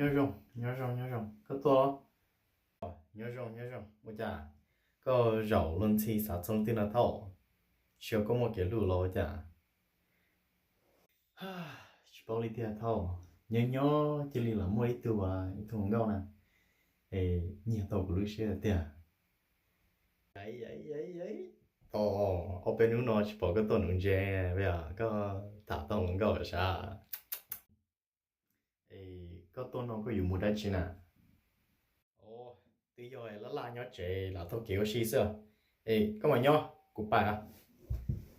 Nyob zoo, nyob zoo, nyob zoo, koj tuaj los? Nyob zoo, nyob zoo. Ua cas koj zaum luag ntxhi xav txog leej twg no Thauj? Tsis yog koj muaj kev hlub los ua cas? Tsis paub li tiag Thauj, nyob nyob cia li los muaj ib tug, ib tug hluas nkauj na, es nyiag tau kuv lub siab tiag. Tau ob peb hnub no tsis pom koj tuaj nuv ntses, koj tham tau hluas nkauj sav. Es koj tuaj no koj yuav mus dab tsi na? Twb yog laj laj nyob tsev lam taug kev ua si xwb. Es koj mam nyob, kuv pais.